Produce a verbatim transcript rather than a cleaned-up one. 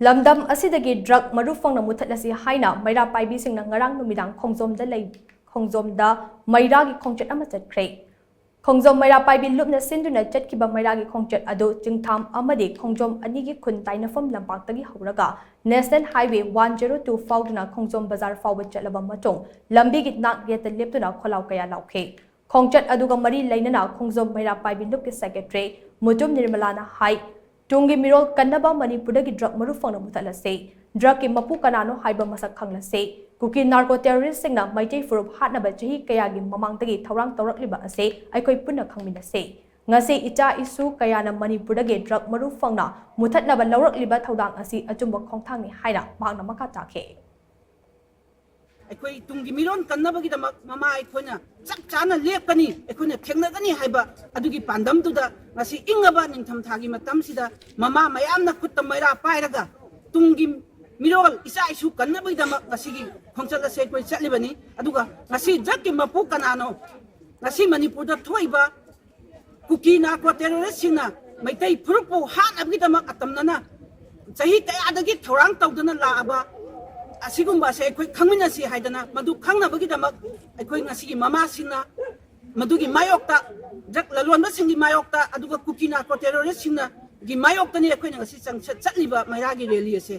ꯂꯝꯗꯝ ꯑꯁꯤꯗꯒꯤ ꯗ꯭ꯔꯒ ꯃꯔꯨ ꯐꯪꯅ ꯃꯨꯊꯠꯂꯁꯤ ꯍꯥꯏꯅ ꯃꯩꯔꯥ ꯄꯥꯏꯕꯤꯁꯤꯡꯅ ꯉꯔꯥꯡ ꯅꯨꯃꯤꯗꯥꯡ ꯈꯣꯡꯖꯣꯝꯗ ꯂꯩ, ꯈꯣꯡꯖꯣꯝꯗ ꯃꯩꯔꯥꯒꯤ ꯈꯣꯡꯆꯠ ꯑꯃ ꯆꯠꯈ꯭ꯔꯦ꯫ ꯈꯣꯡꯖꯣꯝ ꯃꯩꯔꯥ ꯄꯥꯏꯕꯤ ꯂꯨꯞꯅ ꯁꯤꯟꯗꯨꯅ ꯆꯠꯈꯤꯕ ꯃꯩꯔꯥꯒꯤ ꯈꯣꯡꯆꯠ ꯑꯗꯨ ꯆꯤꯡꯊꯥꯝ ꯑꯃꯗꯤ ꯈꯣꯡꯖꯣꯝ ꯑꯅꯤꯒꯤ ꯈꯨꯟ ꯇꯥꯏꯅꯐꯝ ꯂꯝꯄꯥꯛꯇꯒꯤ ꯍꯧꯔꯒ National Highway one zero two ꯐꯥꯎꯗꯨꯅ ꯈꯣꯡꯖꯣꯝ ꯕꯖꯥꯔ ꯐꯥꯎꯕ ꯆꯠꯂꯕ ꯃꯇꯨꯡ ꯂꯝꯕꯤꯒꯤ ꯅꯥꯛ ꯌꯦꯠꯇ ꯂꯦꯞꯇꯨꯅ ꯈꯣꯜꯂꯥꯎ ꯀꯌꯥ ꯂꯥꯎꯈꯤ꯫ ꯈꯣꯡꯆꯠ ꯑꯗꯨꯒ ꯃꯔꯤ ꯂꯩꯅꯅ ꯈꯣꯡꯖꯣꯝ ꯃꯩꯔꯥ ꯄꯥꯏꯕꯤ ꯂꯨꯞꯀꯤ Secretary ꯃꯨꯇꯨꯝ ꯅꯤꯔꯃꯂꯥꯅ ꯍꯥꯏ, ꯇꯨꯡꯒꯤ ꯃꯤꯔꯣꯜ ꯀꯟꯅꯕ ꯃꯅꯤꯄꯨꯔꯗꯒꯤ ꯗ꯭ꯔꯒ ꯃꯔꯨ ꯐꯪꯅ ꯃꯨꯊꯠꯂꯁꯤ꯫ ꯗ꯭ꯔꯒꯀꯤ ꯃꯄꯨ ꯀꯅꯥꯅꯣ ꯍꯥꯏꯕ ꯃꯁꯛ ꯈꯪꯂꯁꯤ꯫ ꯀꯨꯀꯤ ꯅꯥꯔꯀꯣ ꯇꯦꯔꯣꯔꯤꯁ꯭ꯠꯁꯤꯡꯅ ꯃꯩꯇꯩ ꯐꯨꯔꯨꯞ ꯍꯥꯠꯅꯕ ꯆꯍꯤ ꯀꯌꯥꯒꯤ ꯃꯃꯥꯡꯗꯒꯤ ꯊꯧꯔꯥꯡ ꯇꯧꯔꯛꯂꯤꯕ ꯑꯁꯤ ꯑꯩꯈꯣꯏ ꯄꯨꯟꯅ ꯈꯪꯃꯤꯟꯅꯁꯤ꯫ ꯉꯁꯤ ꯏꯆꯥ ꯏꯁꯨ ꯀꯌꯥꯅ ꯃꯅꯤꯄꯨꯔꯗꯒꯤ ꯗ꯭ꯔꯒ ꯃꯔꯨ ꯐꯪꯅ ꯃꯨꯊꯠꯅꯕ ꯂꯧꯔꯛꯂꯤꯕ ꯊꯧꯗꯥꯡ ꯑꯁꯤ ꯑꯆꯨꯝꯕ ꯈꯣꯡꯊꯥꯡꯅꯤ ꯍꯥꯏꯅ ꯃꯍꯥꯛꯅ ꯃꯈꯥ ꯇꯥꯈꯤ꯫ ꯑꯩꯈꯣꯏ ꯇꯨꯡꯒꯤ ꯃꯤꯔꯣꯟ ꯀꯟꯅꯕꯒꯤꯗꯃꯛ ꯃꯃꯥ ꯑꯩꯈꯣꯏꯅ ꯆꯞ ꯆꯥꯅ ꯂꯦꯞꯀꯅꯤ, ꯑꯩꯈꯣꯏꯅ ꯊꯦꯡꯅꯒꯅꯤ ꯍꯥꯏꯕ ꯑꯗꯨꯒꯤ ꯄꯥꯟꯗꯝꯗꯨꯗ ꯉꯁꯤ ꯏꯪꯉꯕ ꯅꯤꯡꯊꯝꯊꯥꯒꯤ ꯃꯇꯝꯁꯤꯗ ꯃꯃꯥ ꯃꯌꯥꯝꯅ ꯈꯨꯠꯇ ꯃꯩꯔꯥ ꯄꯥꯏꯔꯒ ꯇꯨꯡꯒꯤ ꯃꯤꯔꯣꯜ ꯏꯆꯥ ꯏꯁꯨ ꯀꯟꯅꯕꯒꯤꯗꯃꯛ ꯉꯁꯤꯒꯤ ꯈꯣꯡꯆꯠ ꯑꯁꯦ ꯑꯩꯈꯣꯏ ꯆꯠꯂꯤꯕꯅꯤ꯫ ꯑꯗꯨꯒ ꯉꯁꯤ ꯗ꯭ꯔꯒꯀꯤ ꯃꯄꯨ ꯀꯅꯥꯅꯣ, ꯉꯁꯤ ꯃꯅꯤꯄꯨꯔꯗ ꯊꯣꯛꯏꯕ ꯀꯨꯀꯤ ꯅꯥꯔꯀꯣ ꯇꯦꯔꯣꯔꯤꯁ꯭ꯠꯁꯤꯡꯅ ꯃꯩꯇꯩ ꯐꯨꯔꯨꯞꯄꯨ ꯍꯥꯠꯅꯕꯒꯤꯗꯃꯛ ꯑꯇꯝꯅꯅ ꯆꯍꯤ ꯀꯌꯥꯗꯒꯤ ꯊꯧꯔꯥꯡ ꯇꯧꯗꯨꯅ ꯂꯥꯛꯑꯕ ꯑꯁꯤꯒꯨꯝꯕ ꯑꯁꯦ ꯑꯩꯈꯣꯏ ꯈꯪꯃꯤꯟꯅꯁꯤ ꯍꯥꯏꯗꯅ ꯃꯗꯨ ꯈꯪꯅꯕꯒꯤꯗꯃꯛ ꯑꯩꯈꯣꯏ ꯉꯁꯤꯒꯤ ꯃꯃꯥꯁꯤꯡꯅ ꯃꯗꯨꯒꯤ ꯃꯥꯌꯣꯛꯇ, ꯗ꯭ꯔꯒ ꯂꯂꯣꯟꯕꯁꯤꯡꯒꯤ ꯃꯥꯌꯣꯛꯇ, ꯑꯗꯨꯒ ꯀꯨꯀꯤ ꯅꯥꯔꯀꯣ ꯇꯦꯔꯣꯔꯤꯁ꯭ꯠꯁꯤꯡꯅꯒꯤ ꯃꯥꯌꯣꯛꯇꯅꯤ ꯑꯩꯈꯣꯏꯅ ꯉꯁꯤ ꯆꯪꯁꯠ ꯆꯠꯂꯤꯕ ꯃꯩꯔꯥꯒꯤ ꯔꯦꯂꯤ ꯑꯁꯦ꯫